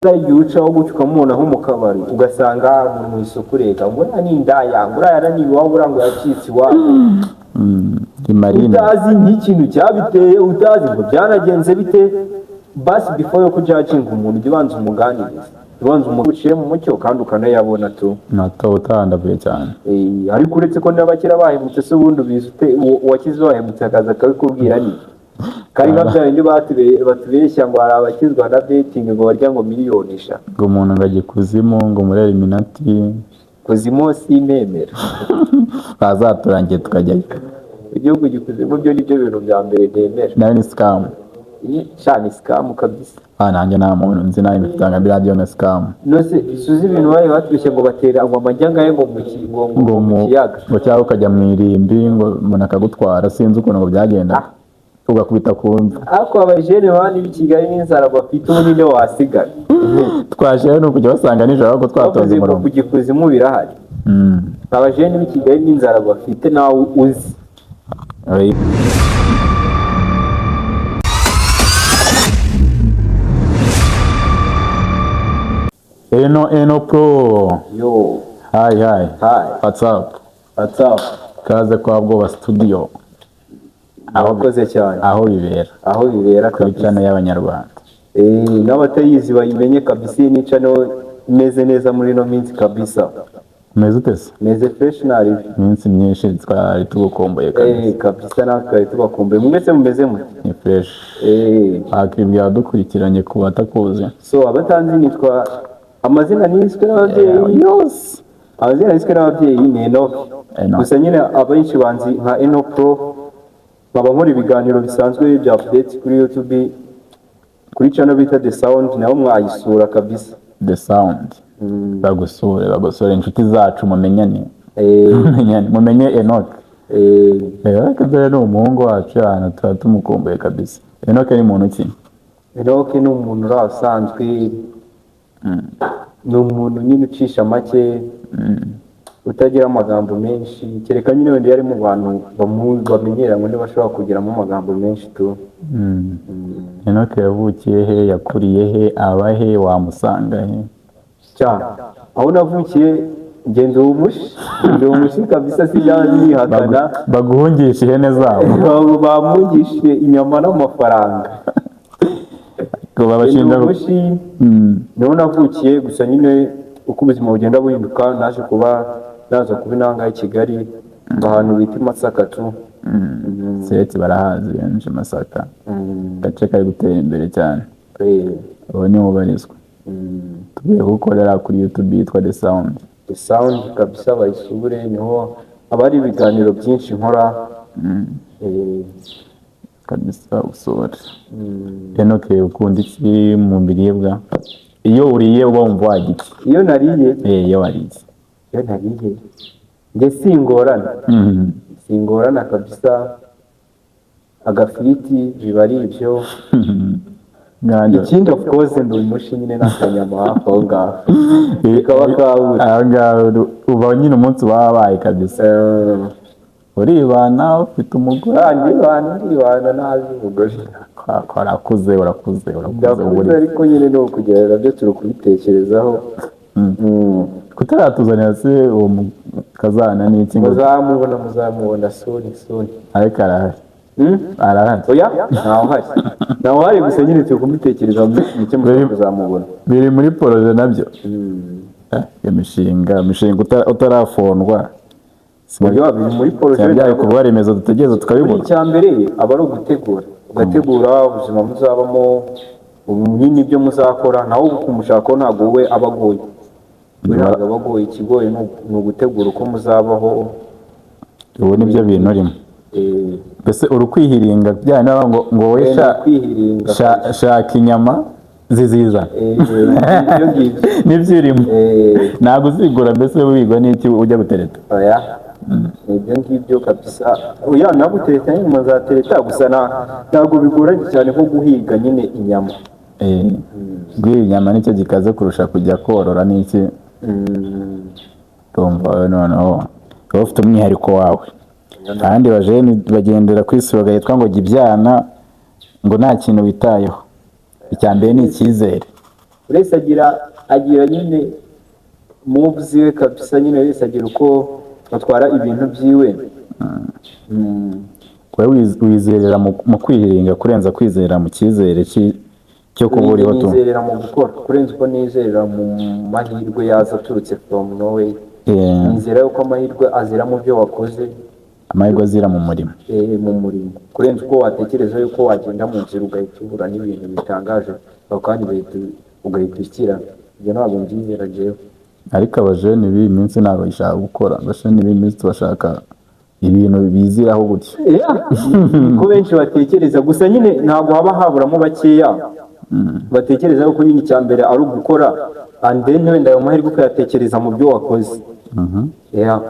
Igihe ucaho gutyo ukamubona nko mu kabari, ugasanga umuntu mu isuku, reka ngo uriya ni indaya, ngo uriya yaraniye iwabo, uriya ngo yacitse iwabo. Ni Marine. Utazi nk'ikintu cyabiteye, utazi ngo byanagenze bite. Basi before yo kujudginga umuntu, ujya ubanza umuganirize, jya ubanza umucire mu mucyo kandi ukanayabona tu. Ntato utahandavuye cyane. Ariko uretse ko n'abakira bahemutse se, ubundi ubizi ute? Uwakize wahemutse akaza akabikubwira, ni kari nka bya bindi batubeshya ngo hari abakizwa na betting, ngo barya ngo miliyoni 5. Ngo umuntu ngo ajye ikuzimu, ngo muri Illuminati. Kuzimu sinemera. Bazaturangiye tukajyayo. Igihugu gikuzimu byo nibyo bintu bya mbere ntemera. Nayo ni scam. Sha, ni scam kabisa. Ah, nanjye nta muntu nzi nawe imifitanga biriya byo na scam. Nose suzi ibintu bari batubeshye ngo batera ngo amajyangaye ngo mu ngo ngo ngo mu mu kiyaga. Ngo cyangwa ukajya mu irimbi, ngo umuntu akagutwara, sinzi ukuntu ngo byagenda, ugakubita ku mva. Ariko abajene bandi b'i Kigali n'inzara bafite, ubu ninde wasigara? Twajeyo ni ukujya basanga nijoro ahubwo twatonze Bavuze ngo umurongo. ku gikuzimu birahari. Abajene b'i Kigali n'inzara bafite, nawe uzi. Oyi. Eno Eno Pro. Yo. Hi, hi. Hi. What's up? What's up? Kaze kwa Bwoba Studio. Abakoze cyane. Aho bibera. Aho bibera kuri kabisa. Channel y'Abanyarwanda. N'abatayizi bayimenye kabisa, iyi ni channel imeze neza muri ino minsi kabisa. Umeze ute se? Meze fresh, nari. Iminsi myinshi twari tugukumbuye kabisa. Kabisa, natwe twari tubakumbuye. Mwese mumeze mute? Ni fresh. Wakibwira abadukurikiranye ku batakuzi. So abatanzi, nitwa, amazina niswe n'ababyeyi Yose. Amazina niswe n'ababyeyi ni Enoch. Enoch. Gusa nyine abenshi banzi nka Enoch Pro. Nkaba nkora ibiganiro bisanzwe bya update kuri YouTube, kuri channel bita The Sound, naho mwayisura kabisa. The Sound. Bagusure, bagusure inshuti zacu, mumenyane. Mumenyane, mumenye Enoch. Ariko dore ni umuhungu wacu, ahantu tuba tumukumbuye kabisa. Enoch ni muntu ki? Enoch ni umuntu uri asanzwe, ni umuntu nyine ucisha make, utagira amagambo menshi, kereka nyine wenda iyo ari mu bantu bamenyeranywe, niba ashobora kugiramo amagambo menshi tu. Enoch yavukiye he, yakuriye he, aba he, wamusanga he? Cyane aho navukiye, ngenda umushi, ndi umushi kabisa, sijya nihakana. Baguhungisha ihene zabo. Bamungishije inyama n'amafaranga. Ngo Ndi babashinja umushi. Niho navukiye, gusa nyine uko ubuzima bugenda buhinduka, naje kuba naza kuba inanga i Kigali, ahantu bita i Masaka tu. Seti barahazi benshi Masaka, agace kari gutera imbere cyane. Ubu niho ubarizwa. Tugiye gukorera kuri YouTube yitwa The Sound. The Sound kabisa, bayisure, niho haba hari ibiganiro byinshi nkora. Kabisa usura. Enoch, ukunda iki mu biribwa? Iyo uriye uba wumva warya iki? Iyo nariye? Iyo wariye. Iyo nariye njye singorana. Singorana kabisa, agafiriti biba ari ibyo. Nanjye- Ikindi, of course, ndi umushi nyine, n'akanyama hafi aho ngaho bikaba kabura. Aho ngaho uba nyine umunsi wabaye kabisa. Uribana, ufite umugore? Ah, ndibana, ndibana, ntazi umugore. Urakuze, urakuze, urakuze. Ndakuze. Uri Ariko nyine ni ukugerera byo turi kubitekerezaho. Kutaratuzanira se uwo mukazana n'iki ngo? Muzamubona, muzamubona soon, soon. Ariko arahari? Arahari? Oya, ntawe uhari, ntawe uhari, gusa nyine turi kumubitekerezaho mu minsi mike mushobora kuzamubona. Biri muri projet nabyo. Imishinga utarafondwa. Oya, biri muri projet. Bya bikorwa remezo dutegereza Buri tukabibona. Icya mbere aba ari ugutegura, ugategura ubuzima muzabamo, ubu nyine ibyo muzakora, naho kumushakaho ntabwo we aba agoye, we ntabwo aba agoye. Ikigoye ni ugutegura uko muzabaho. Ubu nibyo bintu urimo. Mbese uri kwihiringa bya niba ngo wowe Ni ukwihiringa. Shaka inyama ziziza. Ibyo ngibyo. Nibyo urimo. Ntabwo uzigura, mbese wigwa n'iki ujya gutereta? Oya, ni ibyo ngibyo kabisa. Oya, ntabwo utereta nyine, muzatereta, gusa ntabwo bigoranye cyane nko guhiga nyine inyama. Guhiga inyama nicyo gikaze kurusha kujya korora n'iki. Urumva wowe noneho uba ufite umwihariko wawe, kandi bajene bagendera kuri slogan yitwa ngo jya ibyana, ngo nta kintu witayeho, icya mbere ni icyizere. Buri wese agira nyine move ziwe kabisa nyine, buri wese agira uko atwara ibintu byiwe. Wowe wizerera mu kwiringa kurenza kwizera mu cyizere cyo kuba uriho tu? Nizerera mu gukora kurenza uko nizerera mu mahirwe yaza aturutse from nowhere. Nizera yuko amahirwe azira mu byo wakoze. Amahirwe azira mu murimo. Mu murimo, kurenza uko watekereza yuko wagenda mu nzira ugahita uhura n'ibintu bitangaje ako kanya ugahita ukira. Ibyo ntabwo mbyizera jewe. Ariko abajene b'iyi minsi ntabwo bashaka gukora. Abajene b'iyi minsi bashaka ibintu biziraho gutyo. Niko benshi batekereza, gusa nyine ntabwo haba haburamo bakeya batekereza yuko nyine icya mbere ari ugukora, and then wenda ayo mahirwe ukayatekereza mu byo wakoze. Yeah.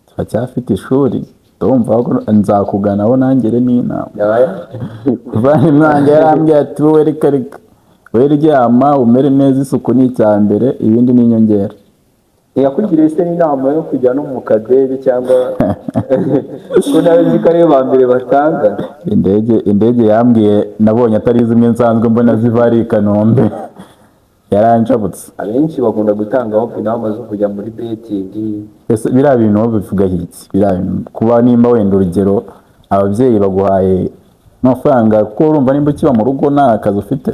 Turacyafite ishuri, ndumva ko nzakuganaho nangere n'inama. Yeah. Muvandimwe wanjye yarambwiye ati: "Wowe reka reka, wowe ryama umere neza, isuku ni icya mbere, ibindi ni inyongera." Ntiyakugiriye se n'inama yo kujya no mu kadege, cyangwa ko nawe uzi ko ariyo ba mbere batanga? Indege yambwiye nabonye atari zimwe nsanzwe mbona ziva ari i Kanombe, yaranjabutse. Abenshi bakunda gutangaho inama zo kujya muri betting. Ese biriya bintu wowe bivuga iki? Biriya bintu kuba nimba wenda urugero ababyeyi baguhaye amafaranga, kuko urumva nimba ukiba mu rugo nta kazi ufite,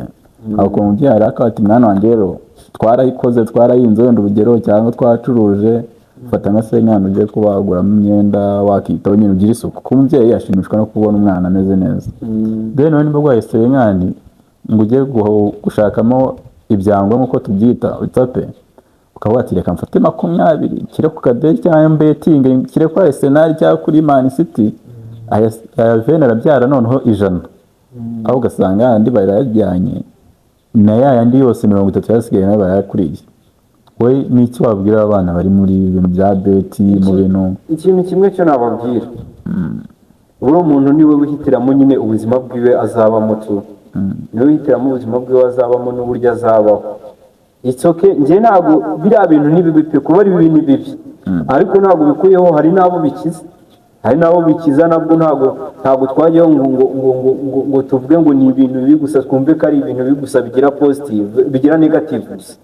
aho ukuntu umubyeyi araka ati: "Mwana wanjye rero twarayikoze, twarahinze wenda urugero, cyangwa twacuruje, fata nka senkani ugiye kuba waguramo imyenda, wakitaho nyine ugira isuku," kuko umubyeyi ashimishwa no kubona umwana ameze neza. Then wowe nimba uguhaye senkani ngo ujye gushakamo ibyangombwa nk'uko tubyita utape, ukaba wati: "Reka mfate 20 nshyire ku kadege cyangwa mbetinge, nshyire kuri Arsenal cyangwa kuri Man City, aya vene arabyara noneho 100," aho ugasanga andi barayajyanye na ya yandi yose 30 yasigaye nayo barayakuriye. We ni iki wabwira abana bari muri ibintu bya bet, mu bintu? Ikintu kimwe cyo nababwira, buriya umuntu niwe wihitiramo nyine ubuzima bwiwe azabamo tu, niwe wihitiramo ubuzima bwiwe azabamo n'uburyo azabaho. It's okay, njye ntabwo biriya bintu ni bibi pe. Kuba ari bibi ni bibi, ariko ntabwo bikuyeho hari n'abo bikiza, hari n'abo bikiza nabwo. Ntabwo twajyaho ngo tuvuge ngo ni ibintu bibi gusa, twumve ko ari ibintu bibi gusa bigira positive, bigira negative gusa.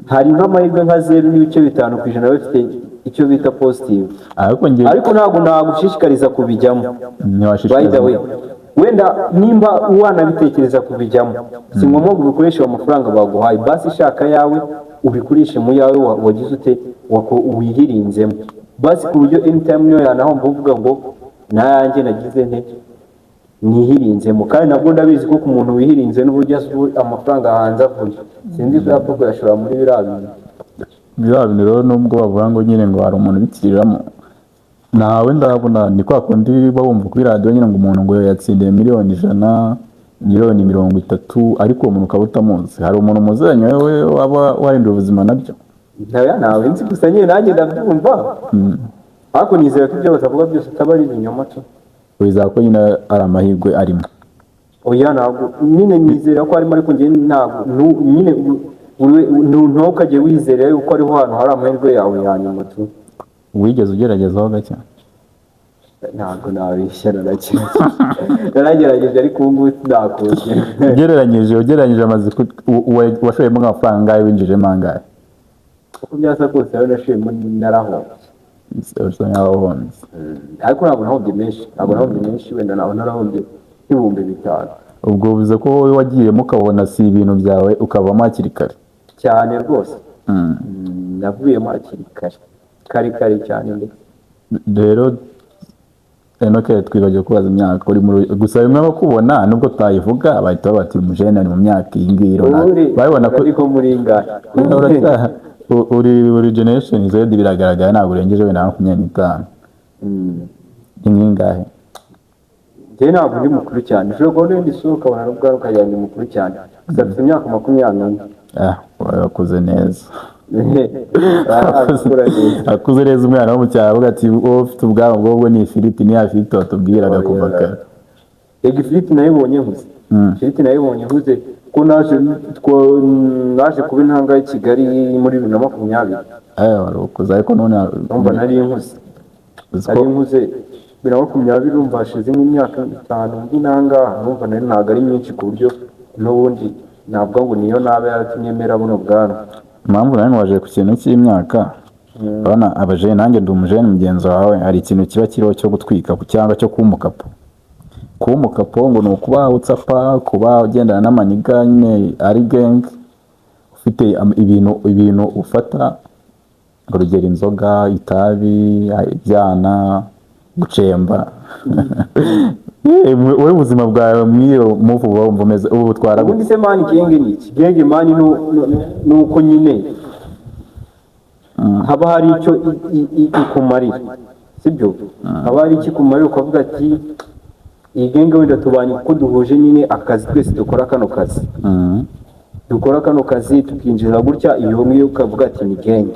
Hari nk'amahirwe nka 0.5% bafite icyo bita positive. Ariko njye Ariko ntabwo nagushishikariza kubijyamo. By the Ntiwashishikariza. way, wenda nimba wanabitekereza kubijyamo, si ngombwa ngo ubikoreshe ayo mafaranga baguhaye. Basi shaka ayawe ubikoreshe mu yawe wagize ute, wihirinzemo, basi ku buryo anytime niyo yanahomba uvuga ngo nayanjye nagize nte, nihirinzemo. Kandi nabwo ndabizi ko ku muntu wihirinze n'uburyo amafaranga hanze avuye, sinzi ko yapfa kuyashora muri biriya bintu. Biriya bintu rero, nubwo bavuga ngo nyine ngo hari umuntu ubikiriramo, ntawe ndabona. Ni kwa kundi uba wumva kuri radiyo nyine ngo umuntu ngo yatsindiye miliyoni 100, miliyoni 30, ariko uwo muntu ukaba utamuzi. Hari umuntu muziranye wowe waba wahinduye ubuzima nabyo? Ntawe nzi, gusa nyine nanjye ndabyumva, ariko nizera ko ibyo batavuga byose ataba ari ibinyoma tu. Wizera ko nyine ari amahirwe arimo? Oya, ntabwo nyine nizera ko harimo, ariko njye ntabwo nyine ntukajye wizera yuko ariho hantu hari amahirwe yawe ya nyuma tu. Wigeze ugeragezaho gake? Ntabwo nabeshya, naragerageje, ariko ubu ngubu sinakongera. Ugereranyije amaze washoyemo nk'amafaranga angahe, winjijemo angahe? Uko byasa kose rero nashoyemo narahombye. Usa nkaho wahombye. Ariko ntabwo nahombye menshi, ntabwo nahombye menshi, wenda naba narahombye nk'ibihumbi 5. Ubwo bivuze ko wowe wagiyemo ukabona si ibintu byawe, ukavamo hakiri kare? Cyane rwose. Navuyemo hakiri kare, kare kare cyane ndetse. Rero Enoke, twibagiwe kubaza imyaka uri muri. Gusa bimwe bakubona nubwo tutayivuga bahita bati: "Umujene ari mu myaka iyi ngiyi runaka." Uri Babibona ko ariko muri ingahe? Uri generation Z, biragaragara, ntabwo urengeje wenda 25. Ni nk'ingahe? Njyewe ntabwo ndi mukuru cyane. Ushobora kubona wenda isura ukabona n'ubwanwa ukagira ngo ni mukuru cyane, gusa mfite imyaka 21. Ah, wakuze neza. Akura neza. Akuze neza. Umwana wo mu cyaro avuga ati: "Wowe ufite ubwanwa bwo ni ifiriti, ni ya firiti watubwiraga kuva kare." Ega ifiriti nayibonye nkuze. Ifiriti nayibonye nkuze ko naje kuba intanga y'i Kigali muri 2020. Aya wari ukuze, ariko none Urumva nari nkuze. Uzi ko Nari nkuze 2020, urumva hashize nk'imyaka 5 ndi nangaha. Urumva nari ntabwo ari myinshi ku buryo n'ubundi Ntabwo ngo niyo naba yaratumye mera buno bwanwa. Impamvu nawe nkubaje ku kintu cy'imyaka, urabona abajene, nanjye ndi umujene mugenzi wawe, hari ikintu kiba kiriho cyo gutwika cyangwa cyo kuba umukapo. Kuba umukapo ngo ni ukuba utsapa, kuba ugendana n'amanigga nyine ari gang, ufite ibintu ufata, urugero inzoga, itabi, ibyana, gucemba. Wowe ubuzima bwawe mw'iyo move uba wumva umeze ubu butwara gute? Ubundi se man, gang ni iki? Gang man ni uko nyine haba hari icyo ikumarira, sibyo? Haba hari icyo ikumarira, ukavuga ati iyi gang wenda tubanye kuko duhuje nyine akazi, twese dukora kano kazi, dukora kano kazi tukinjiza gutya. Iyo ngiyo ukavuga ati ni gang.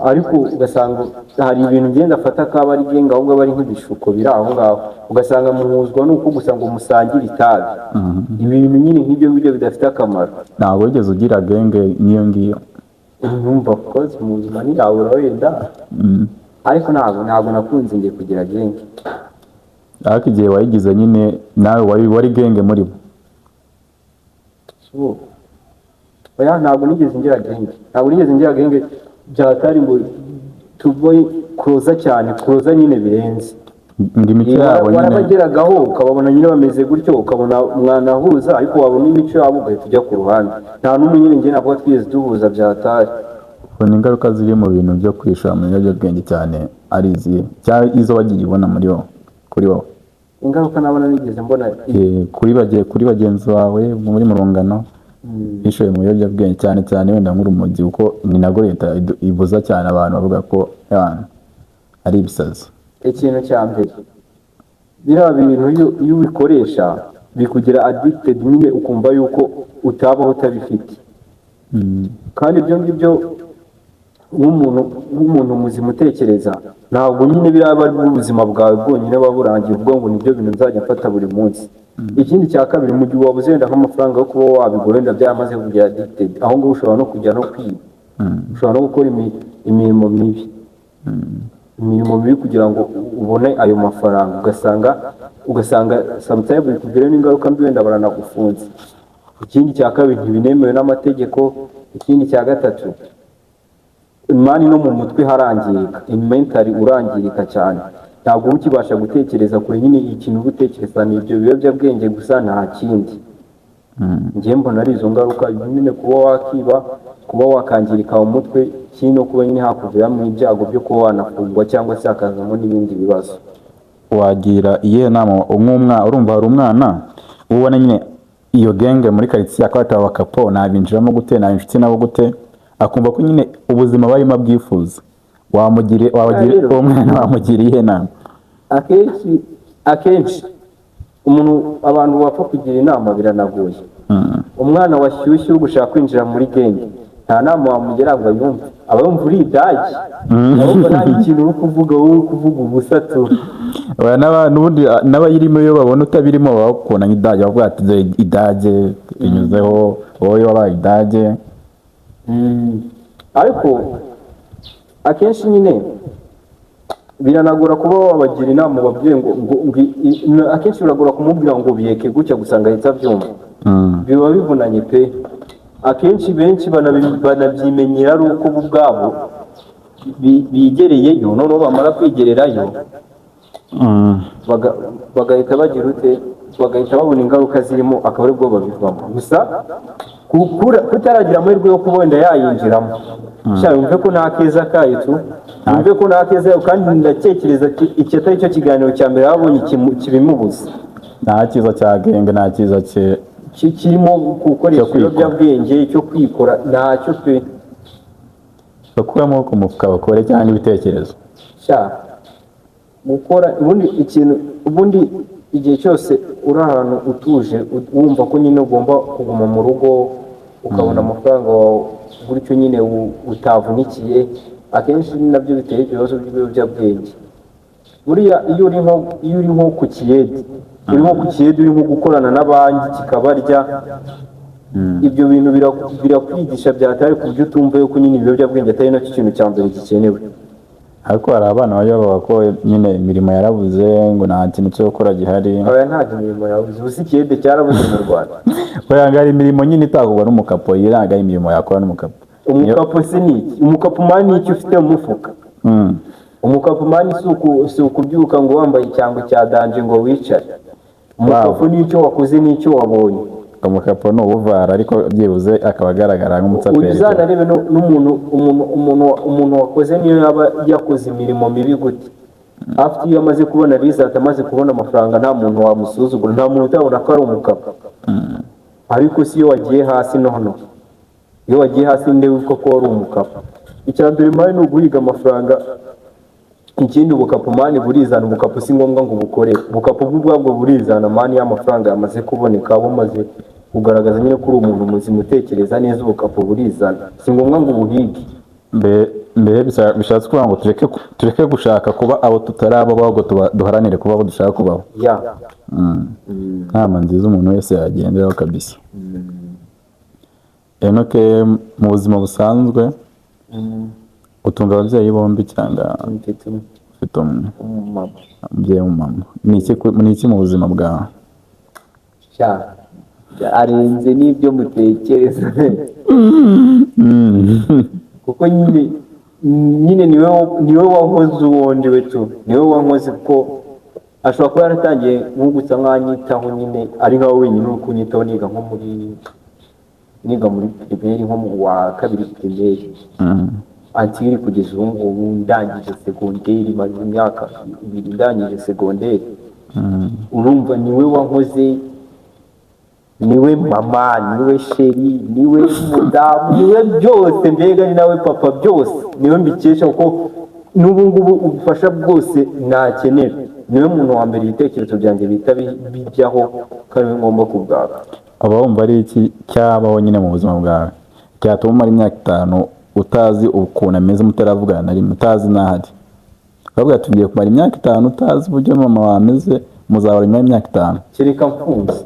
Ariko ugasanga hari ibintu ngenda afata kaba ari gang, ahubwo aba ari nk'ibishuko biri aho ngaho, ugasanga muhuzwa n'uko gusa ngo musangire itabi, ibintu nyine nk'ibyo ngibyo bidafite akamaro. Ntabwo wigeze ugira gang nk'iyo ngiyo? Numva of course mu buzima ntiyabura wenda, ariko ntabwo nakunze ngiye kugira gang. Ariko igihe wayigize nyine, nawe wari gang muri bo? So, oya, ntabwo nigeze ngira gang, ntabwo nigeze ngira gang byatari ngo tuve close cyane, close nyine birenze. Ngo imico yabo nyine. Warabageragaho ukababona nyine bameze gutyo, ukabona mwanahuza, ariko wabona imico yabo ugahita ujya ku ruhande. Nta n'umwe nyine njye nakuba twigeze duhuza byatari. Ubona ingaruka ziri mu bintu byo kwishora mu biyobyabwenge cyane ari izihe, cyangwa izo wagiye ubona muri wowe, kuri wowe? Ingaruka nabona nigeze mbona? Kuri bagenzi bawe muri mu rungano bishoye mu biyobyabwenge, cyane cyane wenda nk'urumogi, kuko ni nabwo leta ibuza cyane abantu, bavuga ko abantu ari ibisazi. Ikintu cya mbere, biriya bintu iyo ubikoresha bikugira addicted nyine, ukumva yuko utabaho utabifite. Kandi ibyo ngibyo nk'umuntu muzima utekereza, ntabwo nyine biraba ari ubuzima bwawe bwonyine buba burangiye uvuga ngo nibyo bintu nzajya mfata buri munsi. Ikindi cya kabiri, mu gihe wabuze wenda nk'amafaranga yo kuba wabigura, wenda byaramaze kugira addicted, aho ngaho ushobora no kujya no kwiba, ushobora no gukora imirimo mibi kugira ngo ubone ayo mafaranga, ugasanga sometimes bikugiraho n'ingaruka mbi, wenda baranagufunze. Ikindi cya kabiri, ntibinemewe n'amategeko. Ikindi cya gatatu, man, no mu mutwe harangirika, mentally urangirika cyane, ntabwo uba ukibasha gutekereza kure nyine. Ikintu uba utekereza ni ibyo biyobyabwenge gusa, nta kindi. Njye mbona ari izo ngaruka nyine: kuba wakiba, kuba wakangirika mu mutwe, ikindi no kuba nyine hakuviramo ibyago byo kuba wanafungwa cyangwa se hakazamo n'ibindi bibazo. Wagira iyihe nama nk'umwana? Urumva hari umwana uba ubona nyine iyo gang muri karitsiye, akaba ati abakapo nabinjiramo gute, naba inshuti nabo gute, akumva ko nyine ubuzima barimo abwifuza. Wamugira wabagira Rero- uwo mwana wamugira iyihe nama? Akenshi umuntu, abantu bapfa kugira inama biranagoye. Umwana washyushye uri gushaka kwinjira muri gang, nta nama wamugira ngo ayumve, aba yumva uri idage, ahubwo nta n'ikintu uri kuvuga, wowe uri kuvuga ubusa tu. Oya, n'ubundi n'abayirimo iyo babona utabirimo baba bakubona nk'idage, bavuga ati dore idage binyuzeho, wowe wabaye idage. Ariko akenshi nyine biranagora kuba wabagira inama ubabwiye ngo akenshi biragora kumubwira ngo biyeke gutya gusa ngo ahite abyumva. Biba bivunanye pe. Akenshi benshi banabyimenyera ari uko bo ubwabo bigereyeyo, noneho bamara kwigererayo bagahita bagira ute, bagahita babona ingaruka zirimo, akaba aribwo babivamo. Gusa kutaragira amahirwe yo kuba wenda yayinjiramo, sha yumve ko nta keza kayo tu, yumve ko nta keza kayo. Kandi ndatekereza ko iki atari cyo kiganiro cya mbere babonye kibimubuza. Nta cyiza cya gang, nta cyiza cye Kirimo gukoresha Cyo kwikora. ibiyobyabwenge, cyo kwikora, ntacyo pe. Bakure amaboko mu mufuka bakore, cyangwa ibitekerezo. Sha gukora ubundi ikintu, ubundi igihe cyose uri ahantu utuje, wumva ko nyine ugomba kuguma mu rugo ukabona amafaranga wawe gutyo nyine utavunikiye, akenshi ni nabyo bitera ibibazo by'ibiyobyabwenge. Buriya iyo uri nko ku kiyede, uri nko ku kiyede, uri nko gukorana n'abandi kikabarya, ibyo bintu birakwigisha byatari ku buryo utumva yuko nyine ibiyobyabwenge atari nacyo kintu cya mbere gikenewe. Ariko hari abana bajya bavuga ko nyine imirimo yarabuze, ngo nta kintu cyo gukora gihari. Aba ntabwo imirimo yabuze, ubu si ikiyede cyarabuze mu Rwanda? Oya, ngo hari imirimo nyine itakorwa n'umukapo, iyi ntabwo ari imirimo yakora n'umukapo. Umukapo si ni iki? Umukapo man ni icyo ufite mu mufuka. Umukapo man si ukubyuka ngo wambaye icyango cya danger ngo wicare. Umukapo ni icyo wakoze n'icyo wabonye. Umukapo ni ubuvara, ariko byibuze akaba agaragara nk'umutsaperi. Uzanarebe n'umuntu umuntu wakoze, niyo yaba yakoze imirimo mibi gute, afite iyo amaze kubona result, amaze kubona amafaranga, nta muntu wamusuzugura, nta muntu utabona ko ari umukapo. Ariko si iyo wagiye hasi noneho, iyo wagiye hasi nde wibuka ko wari umukapo? Icya mbere man ni uguhiga amafaranga. Ikindi, ubukapo man burizana. Ubukapo si ngombwa ngo ubukore, ubukapo bwo ubwabwo burizana man. Iyo amafaranga yamaze kuboneka, bumaze kugaragaza nyine ko uri umuntu muzima utekereza neza, ubukapo burizana, si ngombwa ngo ubuhige. Mbere bishatse kuvuga ngo tureke gushaka kuba abo tutaraba, ahubwo duharanire kuba abo dushaka kubaho. Ya. Inama nziza umuntu wese yagenderaho kabisa. Enoke, mu buzima busanzwe utunga ababyeyi bombi cyangwa? Mfite Ufite umwe? Umumama. Umubyeyi w'umumama ni iki ni iki mu buzima bwawe? Sha, arenze n'ibyo mutekereza, kuko nyine niwe wankoze uwo ndiwe tu, niwe wankoze, kuko ashobora kuba yaratangiye nko gusa nk'anyitaho nyine, ari nkawe wenyine uri kunyitaho, niga muri primaire, nko mu wa kabiri primaire, until kugeza ubu ngubu ndangije segonderi, maze imyaka 2 ndangije segonderi. Urumva niwe wankoze, niwe mama, niwe chérie, niwe mudamu, niwe byose, mbega ni nawe papa, byose niwe mbikesha, kuko n'ubu ngubu ubufasha bwose nakenera niwe muntu wa mbere ibitekerezo byanjye bihita bijyaho, ko ariwe ngomba kubwaka. Aba wumva ari iki cyabaho nyine mu buzima bwawe cyatuma umara imyaka 5 utazi ukuntu ameze, mutaravugana na rimwe, utazi n'aho ari? Ukavuga ati tugiye kumara imyaka 5 utazi uburyo mama wawe ameze, muzahora nyuma y'imyaka 5. Kereka mfunze.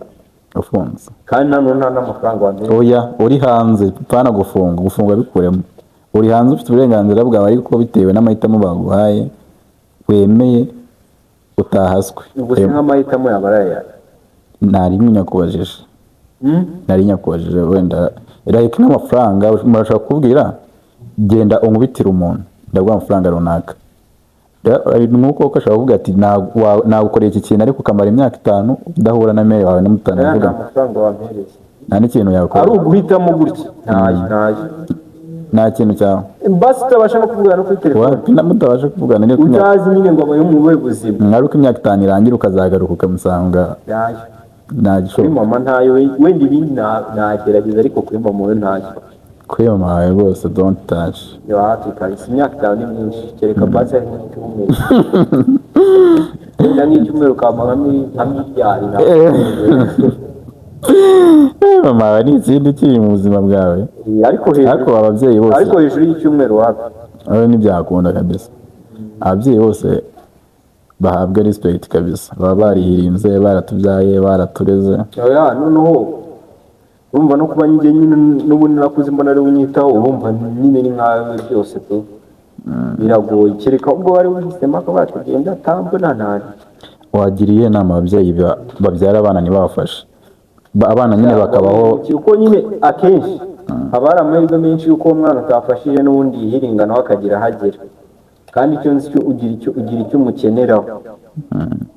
Ufunze? Kandi nta n'amafaranga wamenya. Oya, uri hanze, pana gufunga, gufunga bikuremo. Uri hanze, ufite uburenganzira bwawe, ariko bitewe n'amahitamo baguhaye wemeye, utahaswe. Ubwo se nk'amahitamo yaba ari ayahe? Nari nyakubajije. Nari nyakubajije wenda like nk'amafaranga, murashobora kubwira genda unkubitire umuntu, ndaguha amafaranga runaka. Nk'uko ko ashobora kuvuga ati nagukoreye iki kintu, ariko ukamara imyaka 5 udahura na mère wawe Aya nta n'mutanavuga. mafaranga wampereza. Nta n'ikintu yakora? Ari uguhitamo gutya, ntayo, ntayo. Nta kintu cyawe? Basi utabasha no kuvugana no kuri telefone? Wapi, mutabasha kuvugana, ariko Utazi nyine ngo abaye mu buhe buzima. Ariko imyaka 5 irangira ukazagaruka ukamusanga. Ntayo. Nta Kuri gishoboka. mama ntayo. Wenda ibindi nagerageza, ariko kuri mama we ntayo. Kuri mama wawe rwose don't touch. Yo, hafi kabisa, imyaka 5 ni myinshi. Kereka basi ari nk'icyumweru, wenda nk'icyumweru kampa nka miliyari Mama wawe ni ikindi kiri mu buzima bwawe. Ariko hejuru Ariko ababyeyi bose Ariko hejuru y'icyumweru wapi. Aho ntibyakunda kabisa. Ababyeyi bose bahabwa respect kabisa, baba barihirinze, baratubyaye, baratureze. Oya, noneho urumva no kuba njye nyine n'ubundi nakuze mbona ari we unyitaho, urumva nyine ni nkawe byose tu, biragoye, kereka ubwo wari wihisemo akaba yatugenda tambona ntari. Wagiriye inama ababyeyi babyara abana ntibabafashe, abana nyine bakabaho? Kuko nyine akenshi haba hari amahirwe menshi y'uko uwo mwana utafashije n'ubundi yihiringa nawe akagira aho agera, kandi icyo nzi cyo ugira icyo umukeneraho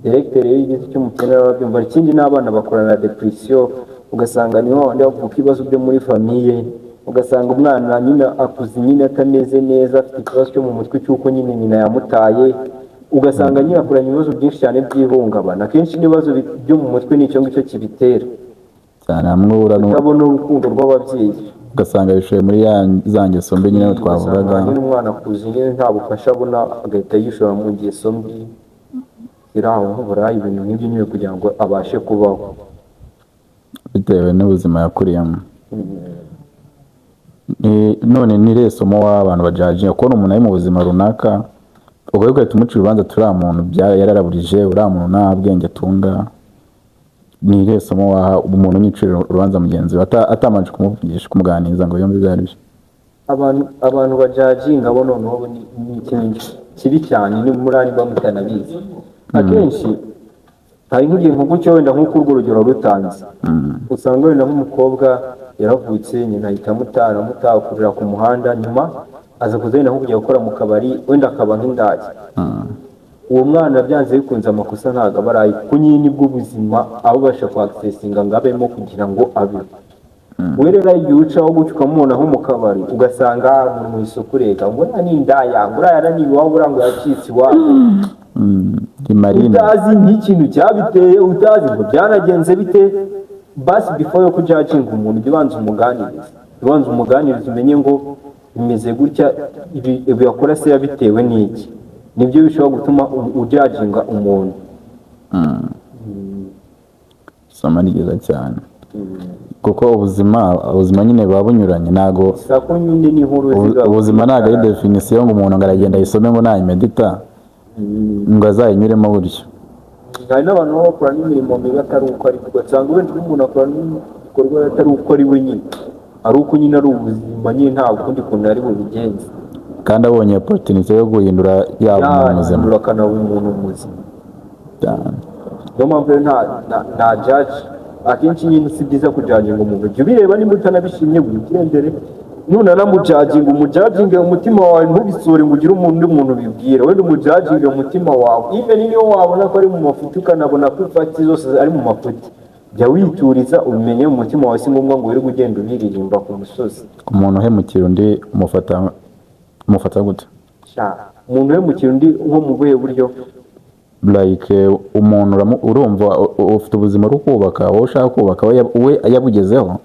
directeur. Iyo ugize icyo umukeneraho arabyumva. Ikindi n'abana bakorana na depression, ugasanga niho wandi bavuka ibibazo byo muri famille, ugasanga umwana nyine akuze nyine atameze neza, afite ikibazo cyo mu mutwe cy'uko nyine nyina yamutaye, ugasanga nyine akuranye ibibazo byinshi cyane by'ihungabana. Akenshi n'ibibazo byo mu mutwe ni icyo ngicyo kibitera. Cyane, hamwe uhura Utabona urukundo rw'ababyeyi. Ugasanga bishoye muri za ngeso mbi nyine twavugaga. Ugasanga nyine umwana akuze nyine nta bufasha abona, agahita yishora mu ngeso mbi ziri aho nk'uburaya, ibintu nk'ibyo nyine, kugira ngo abashe kubaho. Bitewe n'ubuzima yakuriyemo. None ni irihe somo w'abantu bajudginga kubona umuntu ari mu buzima runaka, ugahita umucira urubanza, turiya muntu yararaburije, uriya muntu nta bwenge atunga? Ni irihe somo waha umuntu unyicira urubanza mugenzi we atabanje kumuvugisha, kumuganiriza ngo yumve ibyo ari byo? Abantu bajudginga bo noneho ni ikintu Kibi cyane ni muri niba mutanabizi. Akenshi hari nk'igihe nko gutyo, wenda nk'uko urwo rugero rutanze, usanga wenda nk'umukobwa yaravutse, nyina ahita amuta akurira ku muhanda, nyuma aza kuza wenda nko kujya gukora mu kabari, wenda akaba nk'indaya. Uwo mwana byanze bikunze amakosa ntabwo aba ari aye, kuko nyine nibwo buzima aba abasha kwaccessinga ngo abemo kugira ngo abeho. We rero igihe ucaho gutyo ukamubona nko mu kabari, ugasanga muri mu isoko, urega ngo uriya ni indaya, ngo uriya yaraniwe iwabo, uriya ngo yacitse iwabo. Ni marine. Utazi nk'ikintu cyabiteye, utazi ngo byanagenze bite. Basi before yo kujudginga umuntu, jya ubanza umuganirize, jya ubanza umuganirize umenye ngo bimeze gutya, ibi yakora se yabitewe n'iki? Nibyo bishobora gutuma ujudginga umuntu. Isomo ni ryiza cyane, kuko ubuzima nyine buba bunyuranye, ntago sako nyine n'inkuru ziba. Ubuzima ntabwo ari définition ngo umuntu ngo aragenda ayisome, ngo nayimedita ngo azayinyuremo gutyo. Hari n'abantu baba bakora n'imirimo mibi atari uko ari, ugasanga wenda umuntu akora n'igikorwa atari uko ari we nyine, ari uko nyine ari ubuzima nyine, nta kundi kuntu ari bubigenze. Kandi abonye opportunity yo guhindura, yaba umuntu muzima. Yahindura akanaba umuntu muzima. Cyane. Niyo mpamvu rero nta judge. Akenshi nyine si byiza kujudginga umuntu. Jya ubireba, niba utanabishimye wigendere. Nunanamujudginga, umujudginge umutima wawe, ntubisure ngo ugire umuntu undi muntu ubibwira. Wenda umujudginge umutima wawe, even niyo wabona ko ari mu mafuti, ukanabona ko ifacts zose ari mu mafuti, jya wituriza ubimenye mu mutima wawe. Si ngombwa ngo wirirwe ugenda ubiririmba ku musozi. Umuntu uhemukira undi umufata gute? Sha, umuntu uhemukira undi nko mu buhe buryo? Like umuntu urumva ufite ubuzima uri kubaka, wowe ushaka kubaka, we yabugezeho,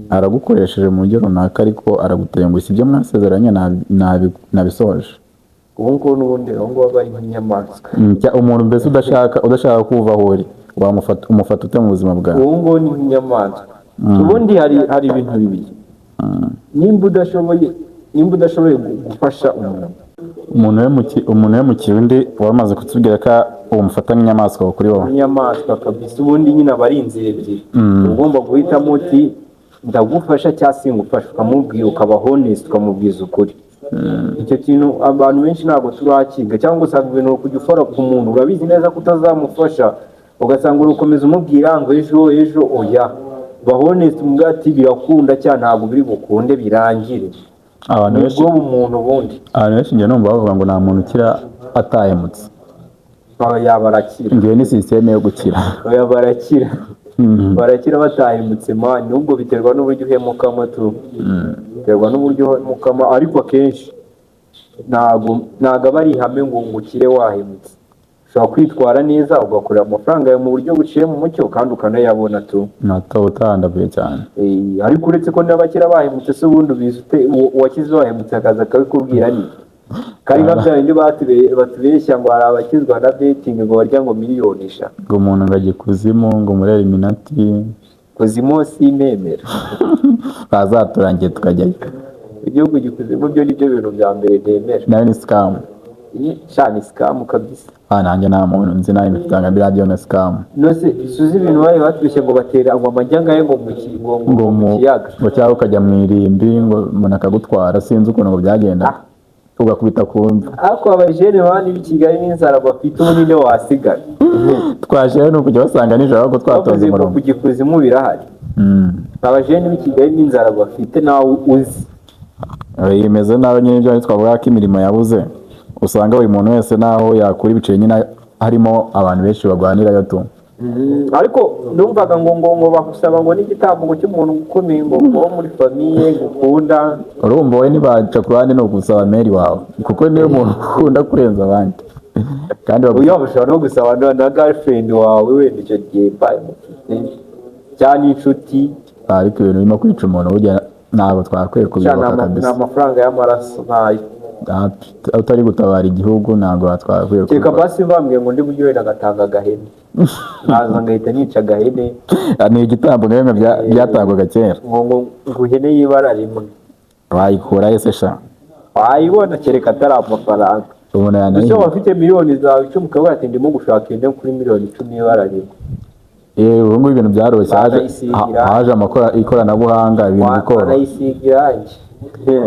aragukoresheje mu buryo runaka, ariko aragutengushye, ibyo mwasezeranye nabisoje. Ubu ngubu n'ubundi aho ngaho aba ari nk'inyamaswa. Umuntu mbese udashaka kuva aho uri, wamufata, umufata ute mu buzima bwawe? Ubu ngubu ni nk'inyamaswa. Ubundi hari ibintu bibiri: nimba udashoboye gufasha umuntu. Umuntu uhemukiye undi, wamaze kutubwira ko umufata nk'inyamaswa kuri wowe. Inyamaswa kabisa. Ubundi nyine aba ari inzira ebyiri. Uba ugomba guhitamo uti ndagufasha cyangwa singufasha, ukamubwira, ukaba honest, ukamubwiza ukuri. Icyo kintu abantu benshi ntabwo turakiga, cyangwa usanga ibintu kujya ufora ku muntu urabizi neza ko utazamufasha, ugasanga uri gukomeza umubwira ngo ejo, ejo. Oya, ba honest, umubwira ati birakunda cyangwa ntabwo biri bukunde, birangire. Abantu benshi Nibwo bumuntu ubundi. Abantu benshi njya numva bavuga ngo nta muntu ukira atahemutse. Oya, barakira. Ngewe ni système yo gukira. Oya, barakira, barakira batahemutse man. Nubwo biterwa n'uburyo uhemukamo tu, biterwa n'uburyo uhemukamo, ariko akenshi ntabwo aba ari ihame ngo ukire wahemutse. Ushobora kwitwara neza, ugakorera amafaranga yawe mu buryo buciye mu mucyo, kandi ukanayabona tu. Ntato utahandavuye cyane. Ariko uretse ko n'abakira bahemutse se, ubundi ubizi ute? Uwakize wahemutse akaza akabikubwira, ni kari nka bya bindi batubeshya ngo hari abakizwa na betting, ngo barya ngo miliyoni 5. Ngo umuntu ngo ajya ikuzimu, ngo muri Illuminati. Kuzimu sinemera. Bazaturangiye tukajyayo. Igihugu gikuzimu byo nibyo bintu bya mbere nemera. Nayo ni scam. Sha, ni scam kabisa. Ah, nanjye nta muntu nzi nawe imifitanga biriya byo na scam. Nose suzi ibintu bari batubeshye ngo batera ngo amajyangaye ngo mu ngo ngo mu mu kiyaga? Ngo cyangwa ukajya mu irimbi, ngo umuntu akagutwara, sinzi ukuntu ngo byagenda, ugakubita ku mva. Ariko abajene bandi b'i Kigali n'inzara bafite, ubu ninde wasigara? Twaje ni ukujya basanga nijoro ahubwo twatonze Bavuze ngo umurongo. Ku gikuzimu birahari. Abajene b'i Kigali n'inzara bafite, nawe uzi. Imeze nabi nyine. Ibyo twavuga ko imirimo yabuze, usanga buri muntu wese naho yakura ibiceri nyine harimo abantu benshi barwanirayo tu. Ariko numvaga ngo bagusaba ngo n'igitambo ngo cy'umuntu ukomeye, ngo wo muri famille gukunda. Urumva wowe ntibaca ku ruhande, ni ugusaba mère wawe, kuko niwe muntu ukunda kurenza abandi, kandi Uyu ushobora no gusaba na girlfriend wawe wenda icyo gihe mbaye mufite, cyangwa n'inshuti. Ariko ibintu birimo kwica umuntu burya ntabwo twakwiye Sha, ni kubiyoboka ni kabisa. amafaranga y'amaraso ntayo. Utari gutabara igihugu ntabwo twakwiye Kereka kubikora. basi bambwiye ngo ndi buryo wenda agatanga agahene, nkaza ngahita nica agahene. Ni igitambo nka bimwe byatangwaga kera. Ngo ihene y'ibara rimwe. Wayikura ese sha? Wayibona, kereka atari amafaranga. Umuntu Gusa yanayiha. waba ufite miliyoni zawe 10, ukavuga ati ndimo gushaka ihene kuri miliyoni 10 y'ibara rimwe. Ubu ngubu ibintu byaroroshye, Banayisigira. haje ikoranabuhanga, ibintu bikoroha. Wanayisiga irangi.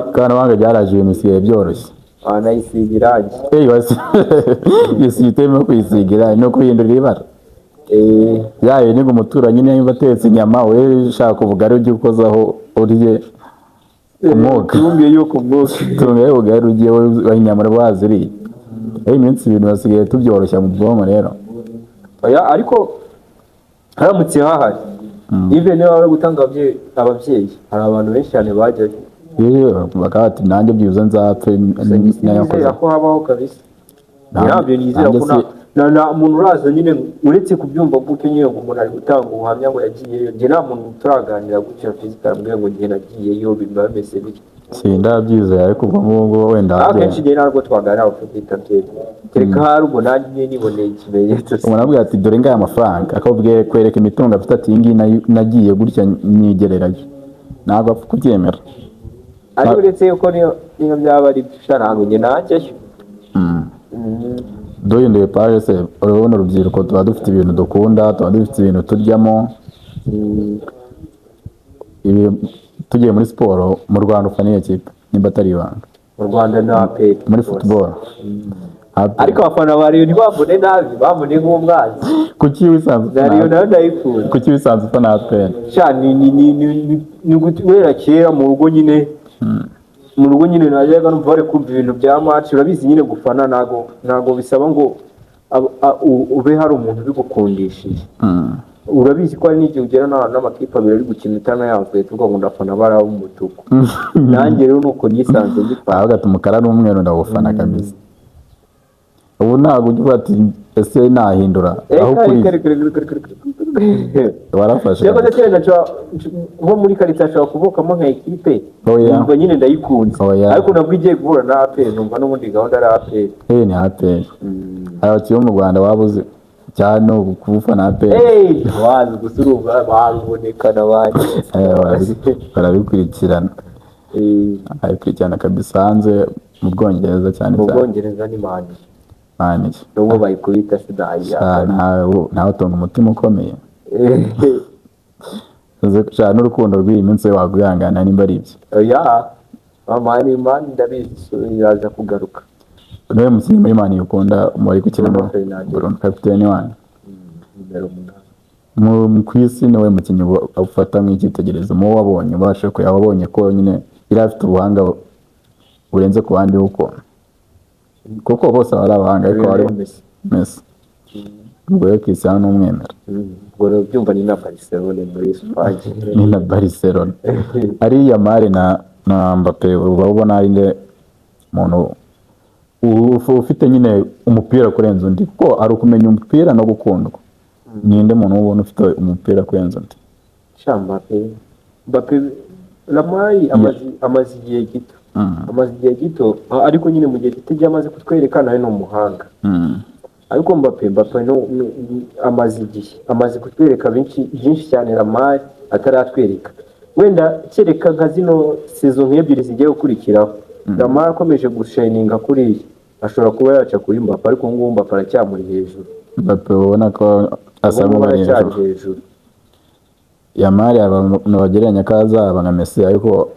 Ikoranabuhanga ryaraje, ibintu bisigaye byoroshye. Wanayisiga irangi. Eh, isi itemewe kuyisiga irangi no kuyihindurira ibara. Yayo ni ngo umuturanyi niba atetse inyama, wowe ushaka ubugari ujye ukozaho urye umwuka. Tumbiye yuko umwuka. Tunga ubugari ugiye wowe inyama uri waziriye. Iminsi ibintu basigaye tubyoroshya mu bwonko rero. Oya, ariko haramutse hahari, even niba bari gutanga ababyeyi, hari abantu benshi cyane bajyayo. Iyo bakaba bati nanjye byibuze nzapfe nayo. Nizera ko habaho kabisa. Ntabyo nizera Nanjye ko nta muntu uraza nyine uretse kubyumva gutyo nyine, ngo umuntu ari gutanga ubuhamya ngo yagiyeyo. Njye nta muntu turaganira gutyo physical ambwira ngo njye nagiyeyo, biba bimeze bityo. Sindabyizeye, ariko ubwo ngubwo wenda Akenshi njye ntabwo twaganira bapfa guhita byemera, kereka hari ubwo nanjye nyine niboneye ikimenyetso. Umuntu avuga ati dore ngaya amafaranga, akabwira kwereka imitungo afite, ati iyi ngiyi nagiye gutya nyigererayo, ntabwo apfa kubyemera. Ariko uretse yuko niyo byaba ari byo, ntabwo njye najyayo. Duhinduye page se, urabona urubyiruko tuba dufite ibintu dukunda, tuba dufite ibintu turyamo. Ibi tugiye muri siporo mu Rwanda, ufana iyo kipe nimba atari ibanga? Mu Rwanda ni APR. Muri football? APR. Ariko abafana ba Rayon ntibambone nabi, bambone nk'umwanzi. Kuki wisanze Na Rayon ufana? nayo ndayikunda. Kuki wisanze ufana APR? Sha, ni guhera kera mu rugo nyine, najyaga numva bari kumva ibintu bya match. Urabizi nyine, gufana ntago bisaba ngo ube hari umuntu ubigukundishije. Urabizi ko hari n'igihe ugera n'ahantu n'amakipe abiri ari gukina utanayavuye, tuvuga ngo ndafana bariya b'umutuku. Nanjye rero nuko nisanze mbifana. Aravuga ati umukara n'umweru ndawufana kabisa. Ubu ntabwo ujya uvuga ati ese nahindura aho Reka kuri reka reka reka reka reka reka. Warafashe. Cyakoze kera nko muri karitsiye hashobora kuvukamo nka ekipe Oya. numva nyine ndayikunze, Oya. ariko nabwo igiye guhura na APR numva n'ubundi gahunda ari APR. Eh, ni APR. Hari abakinnyi bo mu Rwanda waba uzi cyane ubu kuwufana APR? Hey, wazi gusa urumva baruboneka n'abandi. Eh, barabikurikirana. Barabikurikirana kabisa hanze mu Bwongereza cyane Mu cyane. Bwongereza ni Man U. Man U. Nubwo bayikubita sinayiyaka. Ntawe utunga umutima ukomeye. Uzi n'urukundo rw'iyi minsi wakwihangana nimba ari ibyo. Oya, Man U, Man U ndabizi, so iraza kugaruka. Niwe mukinnyi muri Man U ukunda mu bari gukina? Bruno Fernandes. Bruno kapiteni wanyu. Nimero 8. Ku isi niwe mukinnyi ufata nk'icyitegererezo mu wo wabonye, ubasha kureba wabonye ko nyine yari afite ubuhanga burenze ku bandi, kuko bose aba ari abahanga, ariko hari Lionel Messi. Messi. Ubwo rero Cristiano ni umwemera. Ubwo rero byumva ni na Barcelone muri Espagne. Ni na Barcelona. Ari Yamal na Mbappe, uba ubona ari nde muntu ufite nyine umupira kurenza undi? Kuko ari ukumenya umupira no gukundwa. Ninde muntu ubona ufite umupira kurenza undi? Sha, Mbappe, Mbappe. Yamal amaze igihe gito. Amaze igihe gito, ariko nyine mu gihe gito ibyo amaze kutwereka nawe ni umuhanga. Ariko Mbappe amaze igihe, amaze kutwereka byinshi byinshi cyane Yamal ataratwereka. Wenda kereka nka zino saison nk'ebyiri zigiye gukurikiraho, Yamal akomeje gushininga kuriya, ashobora kuba yaca kuri Mbappe, ariko ubu ngubu Mbappe aracyamuri hejuru. Mbappe ubona ko asa Ubu ngubu nk'ubari aracyari hejuru. hejuru. Yamal abantu bagereranya ko azaba nka Messi, ariko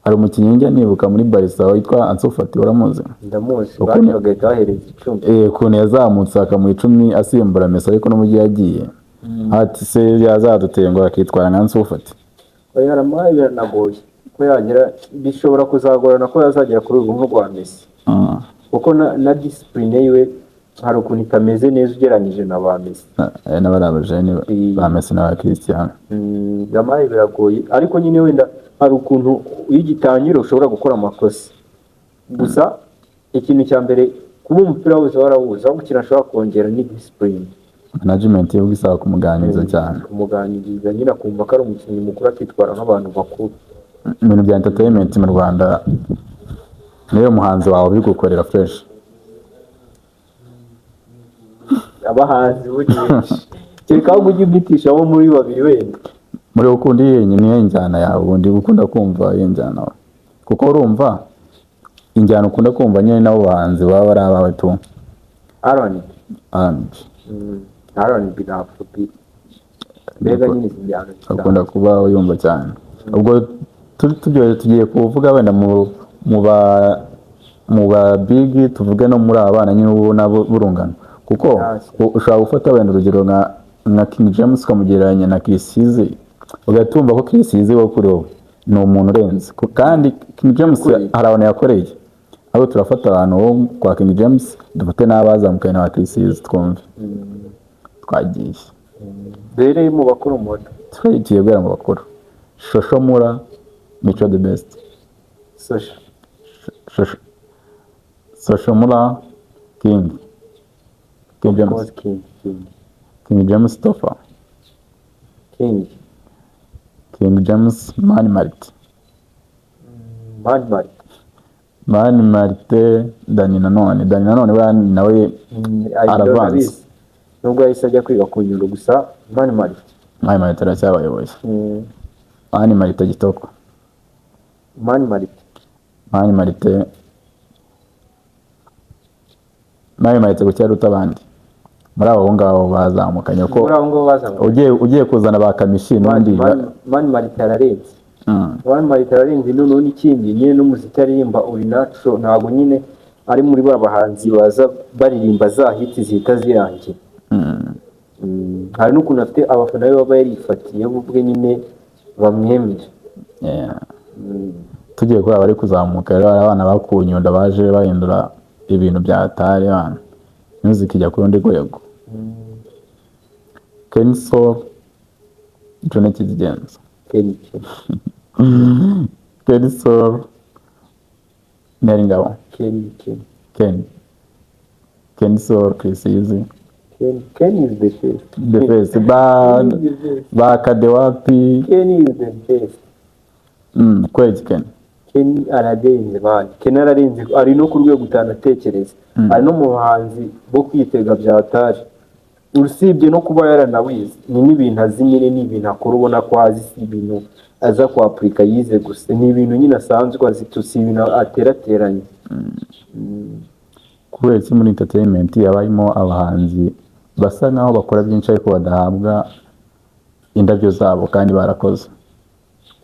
hari umukinnyi njya nibuka muri Barca witwa Ansu Fati, uramuzi? Ndamuzi. Ukuntu Bandi bagahita bahereza 10. Eh, ukuntu yazamutse akamuha 10 asimbura Messi, ariko n'umujyi yagiye ati se yazadutenguha akitwara nka Ansu Fati. Oya, Yamal biranagoye ko yagera, bishobora kuzagorana ko yazagera kuri ubu rwa Messi, kuko na discipline yiwe hari ukuntu itameze neza ugereranyije na ba Messi. N'abari abajene ba Messi na ba Cristiano. Yamal biragoye, ariko nyine wenda hari ukuntu iyo ugitangira ushobora gukora amakosa. Gusa ikintu cya mbere, kuba umupira wose warawuzi, ahubwo ikintu ashobora kongera ni discipline. Management yo bisaba kumuganiriza cyane. Kumuganiriza nyine akumva ko ari umukinnyi mukuru, akitwara nk'abantu bakuru. Ibintu bya entertainment mu Rwanda, niyo muhanzi wawe ubigukorera fresh? Abahanzi bo ni benshi, kereka ahubwo ujye umwitishamo muri babiri wenda. Muri ukunda iyihe, niyo njyana yawe ubundi ukunda kumva, iyo njyana wawe? Kuko urumva injyana ukunda kumva nyine nabo bahanzi baba ari abawe tu. R&B. R&B. R&B na Afrobeat, mbega nyine izi njyana Akunda kuba uyumva cyane. Ubwo tubyo tugiye kuvuga wenda mu ba Mu ba big, tuvuge no muri aba bana nyine ubona burungano, kuko ushobora gufata wenda urugero nka King James ukamugereranya na Chris Eazy, ugahita wumva ko Chris Eazy wo kuri wowe ni umuntu urenze. Kandi King James Ukuri. hari abantu yakoreye. Ahubwo turafata abantu bo kwa King James, dufate n'abazamukanye na ba Chris Eazy, twumve. Twagiye. Duhereye mu bakuru moto. Tugiye guhera mu bakuru. Social Mula, Mico The Best. Social. Social Mula, King Of James. course, King, King. King James, Tofa. King. King James, Mani Martin. Mani Martin. Mani Martin, Dani Nanone. Dani Nanone buriya nawe aravanze. Aravanze nubwo yahise ajya kwiga ku Nyundo, gusa Mani Martin. Mani Martin aracyabayoboye. Mani Martin, Kitoko. Mani Martin. Mani Martin, Mani Martin ku aruta abandi muri abo ngabo bazamukanye ko Muri abo ngabo bazamukanye. ugiye kuzana ba Kamichi n'undi Mani Martin ararenze. Mani Martin ararenze. Noneho n'ikindi nyine, n'umuziki aririmba uri natural, ntabwo nyine ari muri ba bahanzi baza baririmba za hit zihita zirangira. Hari n'ukuntu afite abafana be baba yarifatiye bo ubwe nyine bamwemera. Yeah. Tugiye kuri abari kuzamuka rero, hari abana bakuye Nyundo baje bahindura ibintu bya atari bana, music ijya ku rundi rwego. Kenny Sol, Juno Kizigenza. Kenny, Kenny. Kenny Sol, Nel Ngabo. Kenny, Kenny. Kenny, Kenny Sol, Chris Eazy. Kenny, Kenny is the best. The best ba Kenny is the best. Ba Kadewapi. Kenny is the best. Kweli Kenny. Kenny ararenze, man. Kenny ararenze, ari no ku rwego utanatekereza. Ari no mu bahanzi bo kwitega bya atari. Usibye no kuba yaranawize, ni n'ibintu azi nyine, ni ibintu akora ubona ko azi, si ibintu aza kwapurika yize gusa, ni ibintu nyine asanzwe azi tu, si ibintu aterateranye. Kubera iki muri entertainment haba harimo abahanzi basa nkaho bakora byinshi ariko badahabwa indabyo zabo kandi barakoze?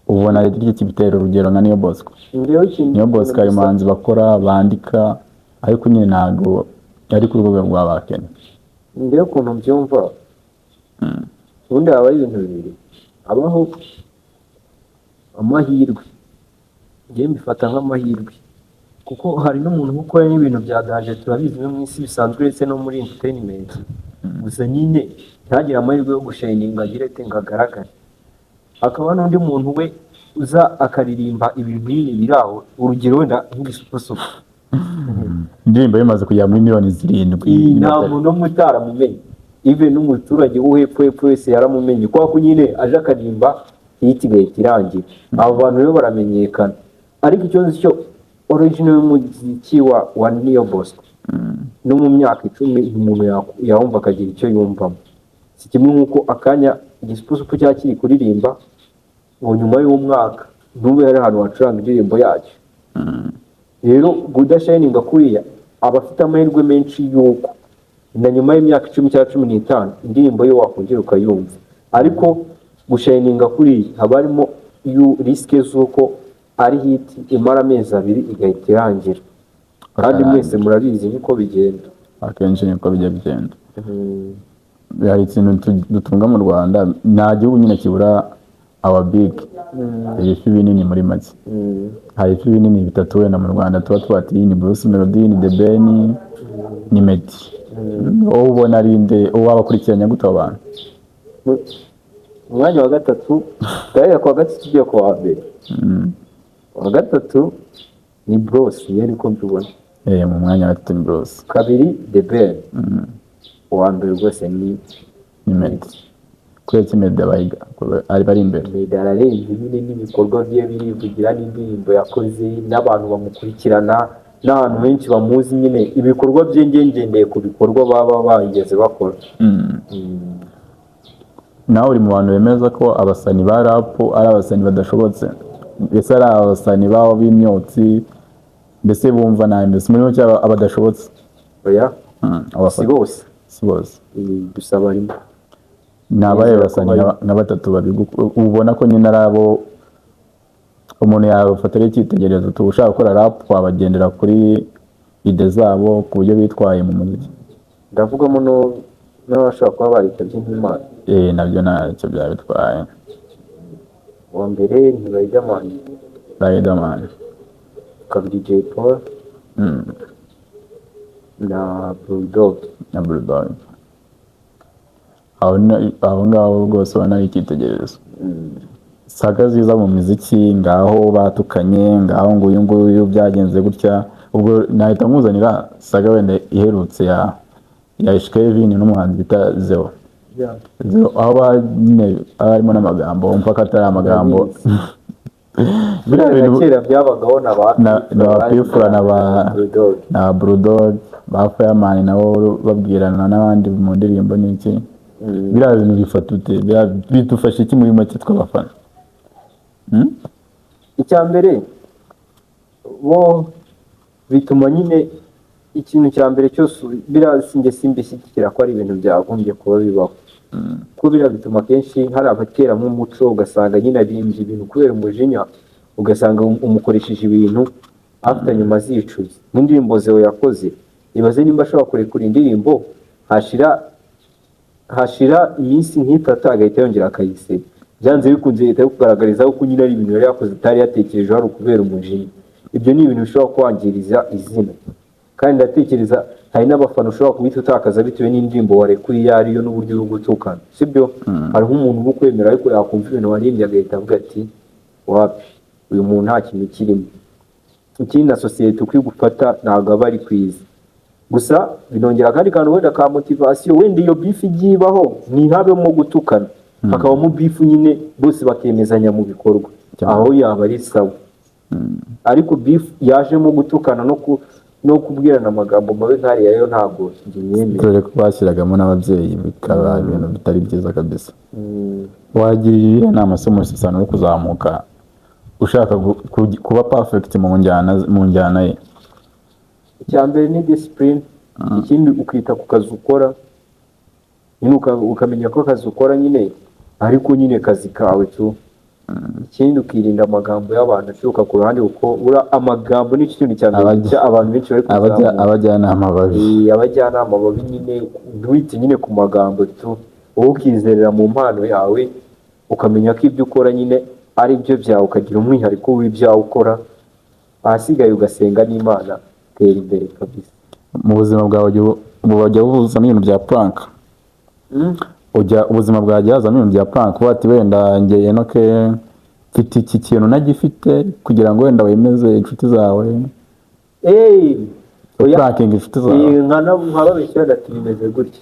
Ubona ari iki kibitera? Urugero nka Niyo Bosco. Njyewe ikintu Niyo Bosco hari umuhanzi bakora bandika, ariko nyine ntabwo ari ku rwego rwa ba Kenny. Njyewe ukuntu mbyumva, ubundi haba ari ibintu bibiri habaho: amahirwe, njyewe mbifata nk'amahirwe, kuko hari n'umuntu ukora n'ibintu bya danger, turabizi no mu isi bisanzwe, uretse no muri entertainment, gusa nyine ntagire amahirwe yo gushininga, agire ate, ngo agaragare. Hakaba n'undi muntu we uza akaririmba ibintu nyine biri aho, urugero wenda nk'Igisupusupu. Indirimbo bimaze kugera muri miliyoni 7. Iyi nta muntu n'umwe utaramumenye, even n'umuturage wo hepfo hepfo wese yaramumenye, kubera ko nyine aje akaririmba hit igahita irangira. Abo bantu rero baramenyekana. Ariko icyo nzi cyo, original y'umuziki wa Niyo Bosco, no mu myaka 10 umuntu yawumva akagira icyo yumvamo. Si kimwe nk'uko akanya Igisupusupu cyaba kiri kuririmba, ngo nyuma y'umwaka ntube hari ahantu wacuranga indirimbo yacyo. Rero kudashininga kuriya, aba afite amahirwe menshi y'uko na nyuma y'imyaka 10 cyangwa 15 indirimbo ye wakongera ukayumva. Ariko gushininga kuriya haba harimo risk z'uko ari hit imara amezi 2 igahita irangira, kandi mwese murabizi niko bigenda. Akenshi niko bijya bigenda. Hari ikintu dutunga mu Rwanda, nta gihugu nyine kibura aba big, ibifi binini muri make. Hari ibifi binini bitatu wenda mu Rwanda tuba twati: ni Bruce Melody, ni The Ben, ni Meddy. Wowe ubona ari nde? Uwo wabakurikiranya gute abo bantu? Mu mwanya wa gatatu, guhera ku wa gatatu tugiye ku wa mbere, uwa gatatu ni Bruce, niyo niko mbibona. Mu mwanya wa gatatu ni Bruce. Kabiri The Ben, uwa mbere rwose ni Ni Meddy. Kubera iki Meddy abahiga ari bari imbere? Meddy ararenze nyine, n'ibikorwa bye birivugira, n'indirimbo yakoze, n'abantu bamukurikirana, n'ahantu benshi bamuzi nyine, ibikorwa bye. Nge ngendeye ku bikorwa baba barigeze bakora. Nawe uri mu bantu bemeza ko abasani ba rap ari abasani badashobotse, mbese ari abasani babo b'imyotsi, mbese bumva nabi, mbese muri make abadashobotse? Oya. Si bose. Si bose. Gusa barimo. Ni abahe Nizera ko basani barimo. nka batatu ubona ko nyine ari abo Umuntu yabafatira icyitegererezo tu ushaka gukora rap, wabagendera kuri idée zabo, ku buryo bitwaye mu muziki. Ndavugamo n'abashobora kuba baritabye nk'Imana. Eh, nabyo ntacyo byaba bitwaye. Uwa mbere ni Riderman. Riderman. Kabiri Jay Polly na Bulldog. Na Bulldog. Aho aho ngaho rwose ubona ari icyitegererezo. Saga ziza mu miziki, ngaho batukanye, ngaho ngo uyu nguyu byagenze gutya. Ubwo nahita nkuzanira saga wenda iherutse ya Kevin n'umuhanzi bita Zeo. Zeo, aho nyine harimo n'amagambo wumva ko atari amagambo. Biriya na bintu kera byabagaho na ba na ba P Fla na ba Bulldog. Na Bulldog, ba Fireman nabo babwirana n'abandi mu ndirimbo n'iki. Biriya bintu bifata ute? Biriya bidufasha iki muri make tw'abafana? Hmm? Icya mbere bo bituma nyine ikintu cya mbere cyose biriya sinjye simbishyigikira ko ari ibintu byagombye kuba bibaho, kuko biriya bituma akenshi hari abateramo umuco, ugasanga nyine abimbye ibintu kubera umujinya, ugasanga umukoresheje ibintu afite nyuma azicuza. Nk'indirimbo Zeo yakoze, ibaze nimba ashobora kurekura indirimbo hashira iminsi nk'itatu agahita yongera akayisiba, byanze bikunze leta yo kugaragariza ko nyine ari ibintu yari yakoze atari yatekerejeho, ari ukubera umujinya. Ibyo ni ibintu bishobora kwangiriza izina, kandi ndatekereza hari n'abafana ushobora guhita utakaza bitewe n'indirimbo warekuye iyo ariyo n'uburyo uri gutukana, sibyo? Hari nk'umuntu uba ukwemera ariko yakumva ibintu waririmbye agahita avuga ati: "Wapi, uyu muntu nta kintu kirimo." Ikindi, na sosiyete uko igufata ntabwo aba ari kwiza. Gusa binongera akandi kantu wenda ka motivation. Wenda iyo beef igiye ibaho ntihabemo gutukana, hakabamo beef nyine bose bakemezanya mu bikorwa, aho yaba ari sawa. Ariko beef yajemo gutukana no kubwirana amagambo mabi nk'ariya yo ntabwo njye nyemera. Dore ko bashyiragamo n'ababyeyi, bikaba ibintu bitari byiza kabisa. Wagira iyihe nama se umusisano wo kuzamuka ushaka kuba perfect mu njyana ye? Icya mbere ni discipline. Ikindi, ukita ku kazi ukora nyine, ukamenya ko akazi ukora nyine ariko nyine kazi kawe tu. Ikindi, ukirinda amagambo y'abantu aturuka ku ruhande, kuko buriya amagambo ni ikintu cya mbere cya abantu benshi bari kuzamuka. Abajyanama babi. Eh, abajyanama babi nyine. Ntiwite nyine ku magambo tu, wowe ukizerera mu mpano yawe, ukamenya ko ibyo ukora nyine ari byo byawe, ukagira umwihariko w'ibyawe ukora, ahasigaye ugasenga n'Imana, tera imbere kabisa. Mu buzima bwawe ujya buzamo ibintu bya prank? Ujya ubuzima bwawe hazamo ibintu bya prank, uba ati wenda njye Enoke mfite iki kintu nagifite, kugira ngo wenda wemeze inshuti zawe? Hey, oya. Pranking inshuti zawe? Eh, nkababeshya wenda ati bimeze gutya.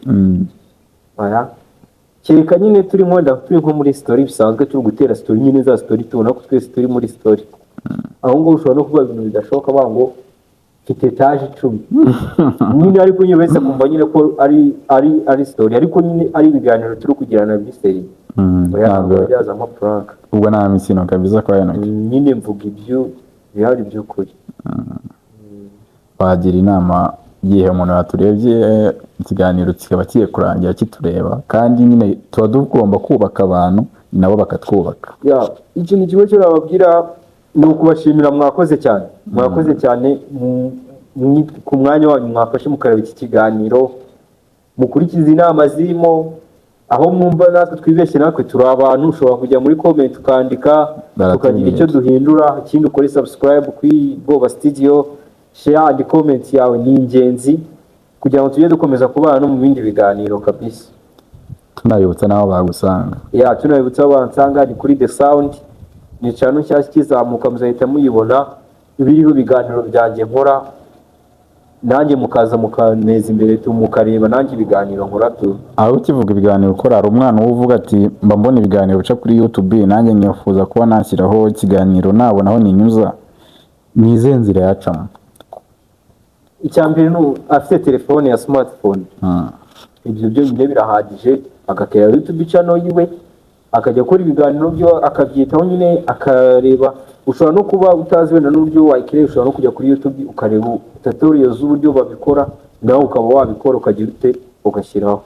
Oya, kereka nyine turi nko wenda turi nko muri story bisanzwe, turi gutera story nyine, za story tubona ko twese turi muri story. Aho ngaho ushobora no kuvuga ibintu bidashoboka, bavuga ngo mfite etaje 10 nyine, ariko nyine wese akumva nyine ko ari story, ariko nyine ari ibiganiro turi kugirana biseri. Oya, ntabwo ntabwo byazamo prank. Ubwo nta mikino kabisa kwa Enoke. Nyine mvuga ibyo bihari by'ukuri. Wagira inama yihe umuntu waturebye ikiganiro kikaba kigiye kurangira kitureba? Kandi nyine tuba tugomba kubaka abantu nabo bakatwubaka. Ya, ikintu kimwe cyo nababwira ni ukubashimira. Mwakoze cyane, mwakoze cyane ku mwanya wanyu mwafashe mukareba iki kiganiro, mukurikize inama zirimo. Aho mwumva natwe twibeshye, natwe turi abantu, ushobora kujya muri comment ukandika, tukagira icyo duhindura. Ikindi, ukore subscribe kuri Bwoba Studio, share and comment yawe ni ingenzi kugira ngo tujye dukomeza kubana no mu bindi biganiro kabisa. Tunabibutsa n'aho bagusanga. Ya, tunabibutsa aho bansanga ni kuri The Sound, ni channel nshyashya ikizamuka, muzahita muyibona, ibiriho ibiganiro byanjye nkora, nanjye mukaza mukaneza imbere tu, mukareba nanjye ibiganiro nkora tu. Aho ukivuga ibiganiro ukora, hari umwana uba uvuga ati: "Mba mbona ibiganiro bica kuri YouTube, nanjye nkifuza kuba nashyiraho ikiganiro, nabona aho ninyuza." Ni izihe nzira yacamo? Icya mbere ni afite telefone ya smartphone. Ibyo byonyine birahagije, agakora YouTube channel yiwe, akajya akora ibiganiro byo, akabyitaho nyine, akareba. Ushobora no kuba utazi wenda n'uburyo wayikireba, ushobora no kujya kuri YouTube ukareba tutorial z'uburyo babikora, nawe ukaba wabikora, ukagira ute, ugashyiraho.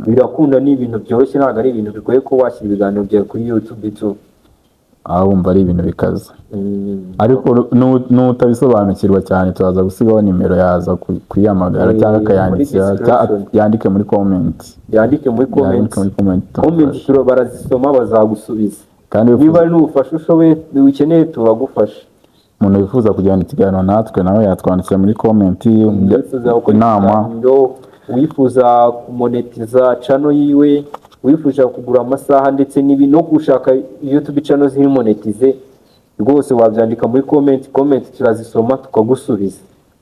Birakunda, ni ibintu byoroshye, ntabwo ari ibintu bigoye ko washyira ibiganiro byawe kuri YouTube tu. aba wumva ari ibintu bikaze. Ariko n'utabisobanukirwa cyane, turaza gusigaho nimero, yaza kuyihamagara cyangwa muri akayandikira cyangwa description. Yandike muri comment. Yandike muri comment. Yandike muri comment. Comment barazisoma, bazagusubiza. Kandi niba ari n'ubufasha ushoboye ukeneye, turagufasha. Umuntu wifuza kugirana ikiganiro natwe nawe yatwandikira muri comment. Wifuza gukora inama. ikiganiro, wifuza kumonetiza channel yiwe, wifuza kugura amasaha ndetse n'ibi no gushaka YouTube channel ziri monetize, rwose wabyandika muri comment. Comment turazisoma tukagusubiza.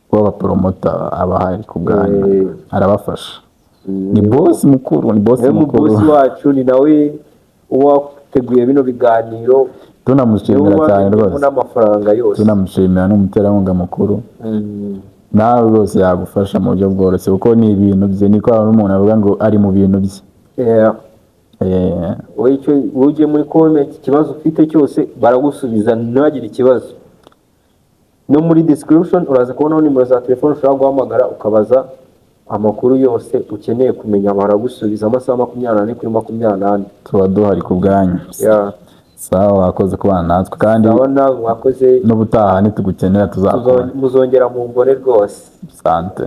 Kuba abapromoter aba ahari ku bwanyu. Arabafasha, ni boss mukuru, ni boss niwe mu mukuru. Boss wacu, ni nawe wateguye bino biganiro. Tunamushimira niwe cyane wabigiyemo rwose. N'amafaranga yose. Tunamushimira n'umuterankunga mukuru. Nawe rwose yagufasha mu buryo bworoshye kuko ni ibintu bye, niko hari umuntu avuga ngo ari mu bintu bye. Wowe icyo wowe ugiye muri comment, ikibazo ufite cyose baragusubiza, ntihagire ikibazo. No muri description uraza kubonaho nimero za telefone ushobora guhamagara ukabaza amakuru yose ukeneye kumenya, baragusubiza amasaha 24 kuri 24. Tuba duhari ku bwanyu. Sawa, wakoze kubana natwe kandi. Ndabona mwakoze. N'ubutaha nitugukenera tuzakubona. Muzongera mu mbone rwose. Sante.